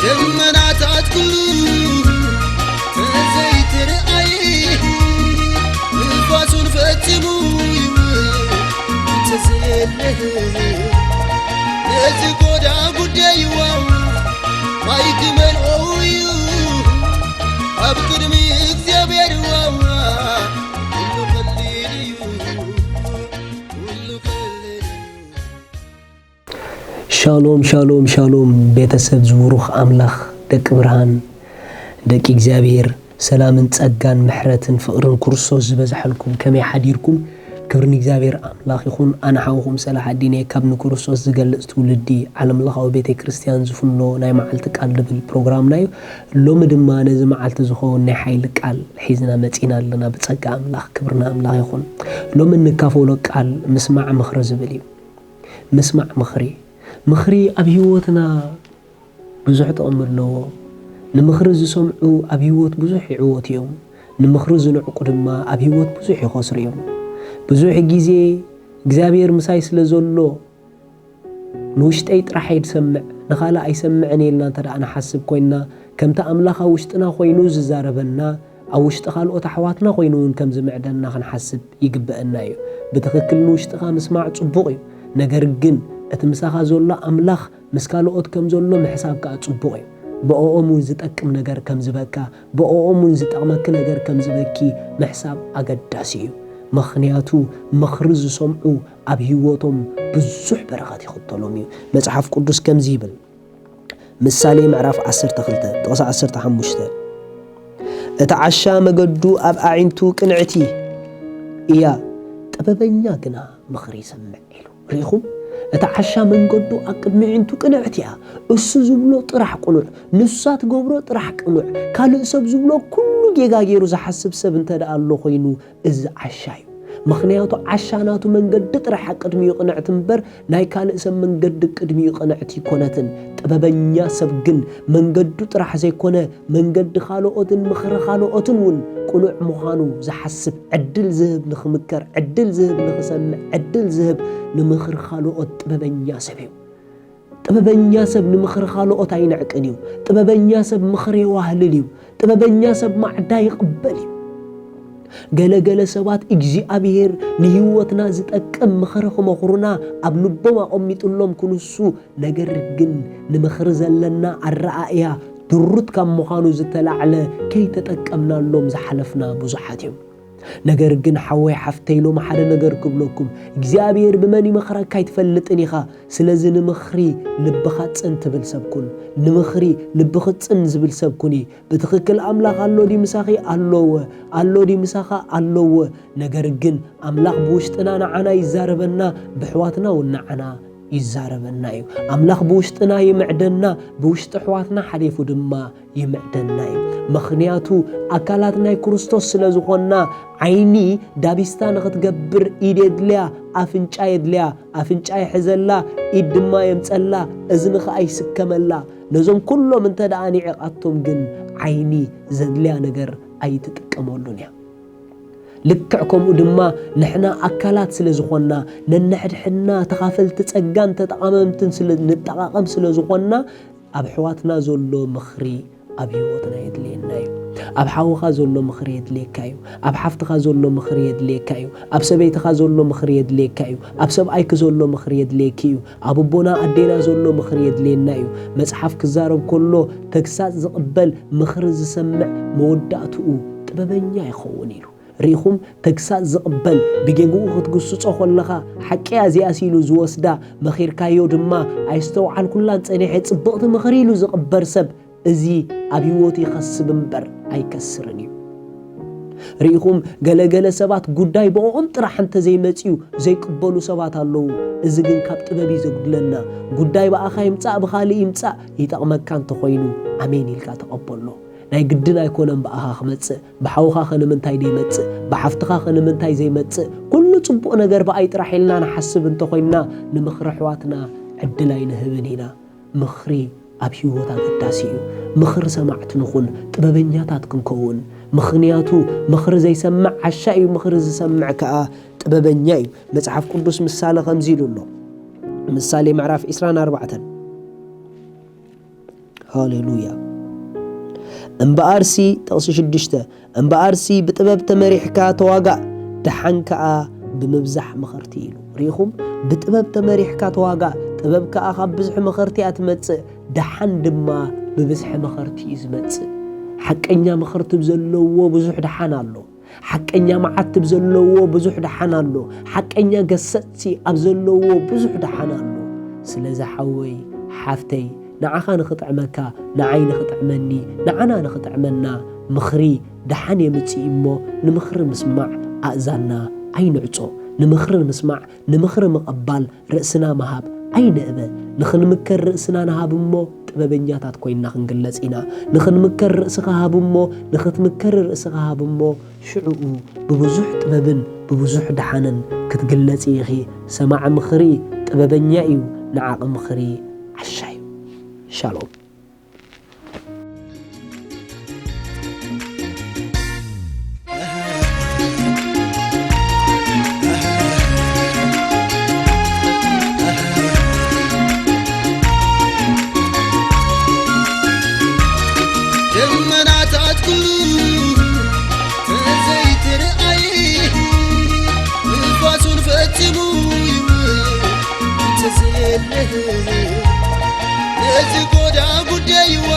ደመናታት ኩሉ ተዘይትርኣይ፣ ንፋሱን ፈጺሙ ይውል እንተዘየለ፣ ነዚ ጎዳ ጉዳይዋ ማይ ክመልኦ እዩ ኣብ ቅድሚ እግዚኣብሔር ዋዋ። ኩሉ ቀሊል እዩ፣ ኩሉ ቀሊል እዩ። ሻሎም፣ ሻሎም፣ ሻሎም፣ ቤተሰብ ዝቡሩኽ ኣምላኽ፣ ደቂ ብርሃን፣ ደቂ እግዚኣብሔር፣ ሰላምን ጸጋን ምሕረትን ፍቕርን ክርስቶስ ዝበዝሓልኩም፣ ከመይ ሓዲርኩም? ክብሪ ንእግዚኣብሔር ኣምላኽ ይኹን። ኣነ ሓውኹም ሰላሕ ኣዲነ ካብ ንክርስቶስ ዝገልጽ ትውልዲ ዓለምለኻዊ ቤተ ክርስቲያን ዝፍኖ ናይ መዓልቲ ቃል ዝብል ፕሮግራምና እዩ። ሎሚ ድማ ነዚ መዓልቲ ዝኸውን ናይ ሓይሊ ቃል ሒዝና መጺና ኣለና። ብጸጋ ኣምላኽ፣ ክብሪ ንኣምላኽ ይኹን። ሎሚ እንካፈሎ ቃል ምስማዕ ምኽሪ ዝብል እዩ። ምስማዕ ምኽሪ። ምኽሪ ኣብ ህይወትና ብዙሕ ጥቕሚ ኣለዎ። ንምኽሪ ዝሰምዑ ኣብ ህይወት ብዙሕ ይዕወቱ እዮም። ንምኽሪ ዝንዕቁ ድማ ኣብ ህይወት ብዙሕ ይኸስሩ እዮም። ብዙሕ ግዜ እግዚኣብሔር ምሳይ ስለ ዘሎ ንውሽጠይ ጥራሕ እየ ዝሰምዕ፣ ንኻልእ ኣይሰምዕን ኢልና እንተ ደኣ ንሓስብ ኮይንና፣ ከምቲ ኣምላኽ ኣብ ውሽጥና ኮይኑ ዝዛረበና፣ ኣብ ውሽጢ ካልኦት ኣሕዋትና ኮይኑ እውን ከም ዝምዕደና ክንሓስብ ይግበአና እዩ። ብትኽክል ንውሽጥኻ ምስማዕ ጽቡቕ እዩ። ነገር ግን እቲ ምሳኻ ዘሎ ኣምላኽ ምስ ካልኦት ከም ዘሎ ምሕሳብ ከኣ ጽቡቕ እዩ። ብእኦም እውን ዝጠቅም ነገር ከም ዝበካ፣ ብእኦም እውን ዝጠቕመኪ ነገር ከም ዝበኪ ምሕሳብ ኣገዳሲ እዩ። ምኽንያቱ ምኽሪ ዝሰምዑ ኣብ ህይወቶም ብዙሕ በረኸት ይኽተሎም እዩ። መጽሓፍ ቅዱስ ከምዚ ይብል፣ ምሳሌ ምዕራፍ ዓሰርተ ክልተ ጥቕሲ ዓሰርተ ሓሙሽተ፣ "እቲ ዓሻ መገዱ ኣብ ኣዒንቱ ቅንዕቲ እያ፣ ጥበበኛ ግና ምኽሪ ይሰምዕ" ኢሉ። ርኢኹም? እቲ ዓሻ መንገዱ ኣብ ቅድሚ ኣዒንቱ ቅንዕቲ እያ። እሱ ዝብሎ ጥራሕ ቅኑዕ፣ ንሳ ትገብሮ ጥራሕ ቅኑዕ፣ ካልእ ሰብ ዝብሎ ኩሉ ጌጋ ገይሩ ዝሓስብ ሰብ እንተ ደኣ ኣሎ ኮይኑ፣ እዚ ዓሻ እዩ። ምኽንያቱ ዓሻ ናቱ መንገዲ ጥራሕ ኣብ ቅድሚኡ ቅንዕቲ እምበር ናይ ካልእ ሰብ መንገዲ ቅድሚኡ ቅንዕቲ ኣይኮነትን። ጥበበኛ ሰብ ግን መንገዱ ጥራሕ ዘይኮነ መንገዲ ካልኦትን ምኽሪ ካልኦትን እውን ቅኑዕ ምዃኑ ዝሓስብ፣ ዕድል ዝህብ ንኽምከር፣ ዕድል ዝህብ ንኽሰምዕ፣ ዕድል ዝህብ ንምኽሪ ካልኦት ጥበበኛ ሰብ እዩ። ጥበበኛ ሰብ ንምኽሪ ካልኦት ኣይንዕቅን እዩ። ጥበበኛ ሰብ ምኽሪ የዋህልል እዩ። ጥበበኛ ሰብ ማዕዳ ይቕበል እዩ። ገለ ገለ ሰባት እግዚኣብሔር ንህይወትና ዝጠቅም ምኽሪ ክመኽሩና ኣብ ልቦም ኣቐሚጥሎም ክንሱ፣ ነገር ግን ንምኽሪ ዘለና ኣረኣእያ ድሩት ካብ ምዃኑ ዝተላዕለ ከይተጠቀምናሎም ዝሓለፍና ብዙሓት እዮም። ነገር ግን ሓወይ ሓፍተይ፣ ሎሚ ሓደ ነገር ክብለኩም፣ እግዚኣብሔር ብመን ይመኽረካ ኣይትፈልጥን ኢኻ። ስለዚ ንምኽሪ ልብኻ ጽን ትብል ሰብ ኩን። ንምኽሪ ልብኺ ጽን ዝብል ሰብ ኩኒ። ብትኽክል ኣምላኽ ኣሎ ድዩ ምሳኺ? ኣለዎ። ኣሎ ድዩ ምሳኻ? ኣለዎ። ነገር ግን ኣምላኽ ብውሽጥና ንዓና ይዛረበና፣ ብሕዋትና እውን ንዓና ይዛረበና እዩ። ኣምላኽ ብውሽጥና ይምዕደና፣ ብውሽጢ ኣሕዋትና ሓሊፉ ድማ ይምዕደና እዩ። ምኽንያቱ ኣካላት ናይ ክርስቶስ ስለ ዝኾንና፣ ዓይኒ ዳቢስታ ንኽትገብር ኢድ የድልያ፣ ኣፍንጫ የድልያ፣ ኣፍንጫ ይሕዘላ፣ ኢድ ድማ የምጸላ፣ እዝኒ ኸኣ ይስከመላ። ነዞም ኩሎም እንተ ደኣ ኒዒቓቶም ግን ዓይኒ ዘድልያ ነገር ኣይትጥቀመሉን እያ። ልክዕ ከምኡ ድማ ንሕና ኣካላት ስለ ዝኾንና፣ ነንሕድሕድና ተኻፈልቲ ጸጋን ተጠቓመምትን ስለ ንጠቓቐም ስለ ዝኾንና፣ ኣብ ኣሕዋትና ዘሎ ምኽሪ ኣብ ህይወትና የድልየና እዩ። ኣብ ሓውኻ ዘሎ ምኽሪ የድልየካ እዩ። ኣብ ሓፍትኻ ዘሎ ምኽሪ የድልየካ እዩ። ኣብ ሰበይትኻ ዘሎ ምኽሪ የድልየካ እዩ። ኣብ ሰብኣይኪ ዘሎ ምኽሪ የድልየኪ እዩ። ኣብ ኣቦና ኣዴና ዘሎ ምኽሪ የድልየና እዩ። መጽሓፍ ክዛረብ ከሎ፣ ተግሳጽ ዝቕበል፣ ምኽሪ ዝሰምዕ፣ መወዳእትኡ ጥበበኛ ይኸውን ኢሉ። ርኢኹም? ተግሳጽ ዝቕበል፣ ብጌግኡ ክትግስጾ ከለኻ፣ ሓቂ እያ እዚኣስ ኢሉ ዝወስዳ፣ መኺርካዮ ድማ፣ ኣይስተውዓልኩላን ጸኒሐ፣ ጽብቕቲ ምኽሪ ኢሉ ዝቕበር ሰብ፣ እዚ ኣብ ህይወቱ ይኸስብ እምበር ኣይከስርን እዩ። ርኢኹም? ገለ ገለ ሰባት ጉዳይ ብእኦም ጥራሕ እንተ ዘይመጽዩ ዘይቅበሉ ሰባት ኣለዉ። እዚ ግን ካብ ጥበብ እዩ ዘጉድለና። ጉዳይ ብኣኻ ይምጻእ ብኻልእ ይምጻእ፣ ይጠቕመካ እንተኾይኑ፣ ኣሜን ኢልካ ተቐበሎ። ናይ ግድን ኣይኮነን ብኣኻ ክመጽእ። ብሓውኻ ኸ ንምንታይ ዘይመጽእ? ብሓፍትኻ ኸ ንምንታይ ዘይመጽእ? ኩሉ ጽቡቕ ነገር ብኣይ ጥራሕ ኢልና ንሓስብ እንተኾይንና፣ ንምኽሪ ኣሕዋትና ዕድል ኣይንህብን ኢና። ምኽሪ ኣብ ህይወት ኣገዳሲ እዩ። ምኽሪ ሰማዕቲ ንኹን፣ ጥበበኛታት ክንከውን። ምኽንያቱ ምኽሪ ዘይሰምዕ ዓሻ እዩ፣ ምኽሪ ዝሰምዕ ከኣ ጥበበኛ እዩ። መጽሓፍ ቅዱስ ምሳሌ ከምዚ ኢሉ ኣሎ። ምሳሌ ምዕራፍ ዕስራን ኣርባዕተን። ሃሌሉያ። እምበኣርሲ፣ ጥቕሲ ሽዱሽተ፣ እምበኣርሲ ብጥበብ ተመሪሕካ ተዋጋእ፣ ደሓን ከኣ ብምብዛሕ መኸርቲ ኢሉ። ርኢኹም? ብጥበብ ተመሪሕካ ተዋጋእ፣ ጥበብ ከኣ ካብ ብዝሒ መኸርቲ እያ ትመጽእ፣ ደሓን ድማ ብብዝሒ መኸርቲ እዩ ዝመጽእ። ሓቀኛ መኸርቲ ብዘለዎ ብዙሕ ደሓን ኣሎ። ሓቀኛ መዓት ብዘለዎ ብዙሕ ደሓን ኣሎ። ሓቀኛ ገሰጽቲ ኣብ ዘለዎ ብዙሕ ደሓን ኣሎ። ስለዚ ሓወይ፣ ሓፍተይ፣ ንዓኻ ንኽጥዕመካ፣ ንዓይ ንኽጥዕመኒ፣ ንዓና ንኽጥዕመና፣ ምኽሪ ደሓን የምጽእ እሞ፣ ንምኽሪ ምስማዕ ኣእዛንና ኣይንዕጾ። ንምኽሪ ንምስማዕ፣ ንምኽሪ ምቕባል ርእስና ምሃብ ኣይንእበ። ንኽንምከር ርእስና ንሃብ እሞ፣ ጥበበኛታት ኮይንና ክንግለጽ ኢና። ንኽንምከር ርእስኻ ሃብ እሞ፣ ንኽትምከሪ ርእስኻ ሃብ እሞ፣ ሽዑኡ ብብዙሕ ጥበብን ብብዙሕ ደሓንን ክትግለጺ ኢኺ። ሰማዒ ምኽሪ ጥበበኛ እዩ፣ ነዓቒ ምኽሪ ዓሻ እዩ። ሻሎም። ደመናታት ኩሉ ተዘይትርኣይ፣ ንፋሱን ፈጺሙ ይውል እንተዘየለ፣ ነዚ ጎዳ ጉዳይዋ